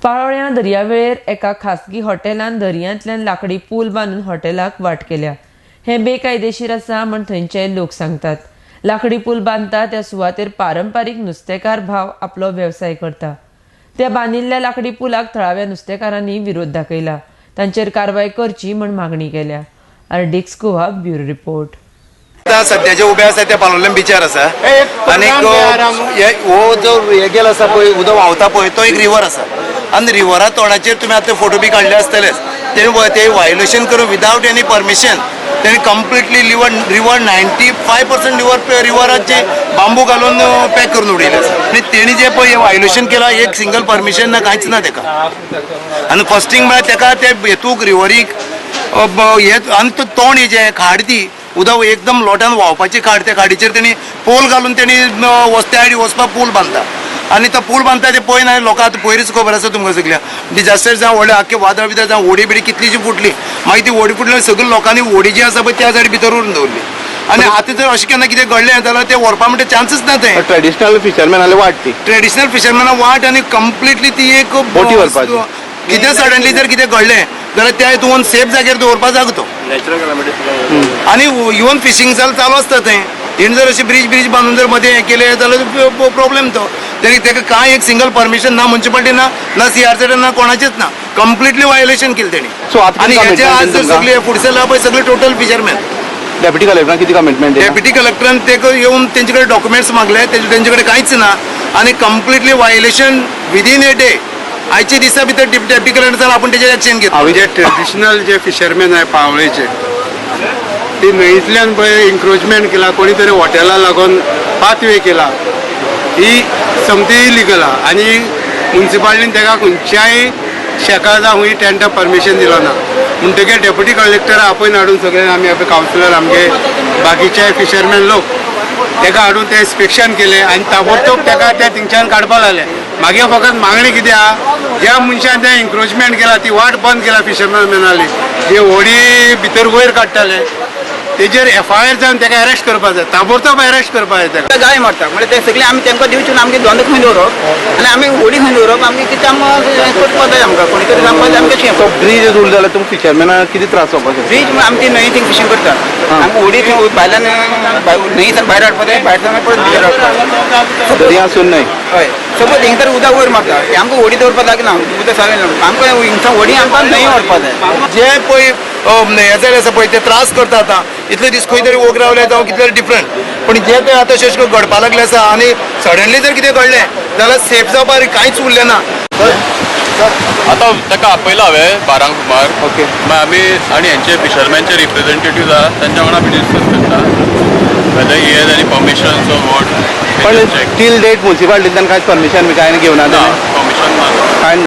पाळोळ्यां दर्यावेळेर एका खासगी हॉटेलान दर्यांतल्यान लाकडी पूल बांदून हॉटेलाक वाट केल्या. हें बेकायदेशीर आसा म्हण थंयचे लोक सांगतात. लाकडी पूल बांदता त्या सुवातेर पारंपारीक नुस्तेकार भाव आपलो वेवसाय करता. त्या बांदिल्ल्या लाकडी पुलाक थळाव्या नुस्तेकारांनी विरोध दाखयला. तांचेर कारवाय करची म्हण मागणी केल्या. RDX Goa, bureau report. आता सध्या जे उबे आसा ते पालोलेम बिचार आसा आनी हो जो हे गेलो आसा पळय, उदक व्हांवता पळय, तो एक रिवर आसा आनी रिवरा तोंडाचेर तुमी आतां फोटो बी काडले आसतलेच. ते व्हायोलेशन करून विदावट एनी परमिशन तेणी कंप्लिटली रिवर 95% रिवराचे बांबू घालून पॅक करून उडयले आसा. आनी तेणी जे पळय व्हायोलेशन केला, एक सिंगल परमिशन ना, कांयच ना तेका. आनी फर्स्ट थिंग म्हळ्यार तेका ते हेतूक रिवरीक हे आनी तो तोंड हेजें खाड, ती उदक एकदम लोटान व्हांवपाची खाड, त्या खाडीचेर तेणी पोल घालून तेणी त्या सायडी वचपाक पूल बांदता आनी तो पूल बांदता ते पळय ना लोकांक. आतां पयरूच खबर आसा तुमकां सगळ्यांक, डिजास्टर जावं, व्हडलें आख्खें वादळ बिदळ जावं, व्हडी बिडी कितलीशी फुटली. मागीर ती व्हडी फुटली, सगळी लोकांनी व्हडी जी आसा पळय त्या सायडी भितर व्हरून दवरली. आनी आतां जर अशें केन्ना कितें घडलें जाल्यार ते व्हरपा म्हणटा चान्सीस ना ते. ट्रेडिशनल फिशरमॅनाले वाट ती. ट्रेडिशनल फिशरमॅना वाट आनी कंप्लिटली ती एक बोटी व्हरपाची. कितें सडनली जर कितें घडलें जाल्यार त्या हितून सेफ जाग्यार दवरपा जागो तो. आनी इवन फिशींग चालू आसता थंय. तेणी जर अशी ब्रीज बांदून जर मदें हें केलें जाल्यार प्रॉब्लेम तो. तेणी तेका कांय एक सिंगल परमिशन ना मुन्सिपालिटी ना, ना सीआरझेड ना, कोणाचेच ना. कंप्लिटली व्हायोलेशन केलें तेणी. सो आतां आनी कितें हेजे commitment आज जर तुमकां? सगळे फुडसर पळय सगळे टोटल फिशरमॅन. डेप्युटी कलेक्टरान कितें कमिटमेंट दिला? डेप्युटी कलेक्टरान ते येवन तेंचे कडेन डॉक्युमेंट्स मागले, तेंचे कडेन कांयच ना. आनी completely violation within a day, आयच्या दिसा भितर डेप्युटी कलेक्टर आपूण तेजेर एक्शन घेतलो. हांवें जे ट्रेडिशनल जे फिशरमॅन आहे पावळेचे, ती न्हंयतल्यान पळय इन्क्रोचमेंट केला कोणी तरी, हॉटेला लागून पाथवे केला, ही समती इलिगल आहा. आनी मुन्सिपालिटीन ताका खंयच्याय शेका जावं खंय टेंटा परमिशन दिलो ना. म्हणटकीर डेप्युटी कलेक्टर आपोवन हाडून सगळे आमी कावन्सिलर, आमगे बाकीचे फिशरमॅन लोक ताका हाडून ते इन्स्पेक्शन केलें आनी ताबडतोब ताका त्या थिंगच्यान काडपा लागले. मागीर फकत मागणी कितें आहा, ज्या मनशान तें इन्क्रोचमेंट केला, ती वाट बंद केला फिशरमॅनाली, जे व्हडी भितर वयर काडटाले, तेजेर एफआयआर जावन ताका अरेस्ट करपाक जाय, ताबडतोब अरेस्ट करपाक जाय ताका. गाय मारता म्हणजे ते सगळे आमी तांकां दिवचे ना. आमगे धंदो खंय दवरप आनी आमी व्हडी खंय दवरप? आमगे कितें आमकां करपाक जाय? आमकां कोणी तरी सांगपाक जाय आमकां कशें. सो ब्रीज उरलो जाल्यार तुमकां फिशरमॅनाक कितें त्रास जावपाक शकता? ब्रीज आमी ती न्हंय थिंग फिशींग करता. आमकां व्हडी थंय भायल्यान न्हंयसान भायर हाडपाक जाय, भायर सावन परत भितर हाडपाक जाय. दर्या आसून न्हय. हय, सपोज हिंग तर उदक वयर मारता, ते आमकां व्हडी दवरपाक लागना उदक सारकें. आमकां हिंगसान व्हडी आमकां न्हंय व्हरपाक जाय. जे पळय हे जाले आसा पळय, ते त्रास करता. आतां इतले दीस खंय तरी वोग रावले जावं कितले डिफरंट, पूण जे ते आतां अशें करून घडपा लागले आसा आनी सडनली जर कितें घडलें जाल्यार सेफ जावपाक कांयच उरलें ना. आतां ताका आपयला हांवें 12क सुमार. मागीर आमी आनी हेंचे फिशरमॅनचे रिप्रेझेंटेटिव्ह आहा, तांच्या वांगडा आमी डिस्कस करता whether he has any permissions or what. पण टील डेट मुन्सिपालिटींतल्यान कांयच परमिशन बी कांय घेवना ना. तेणें? परमिशन ना. कांय.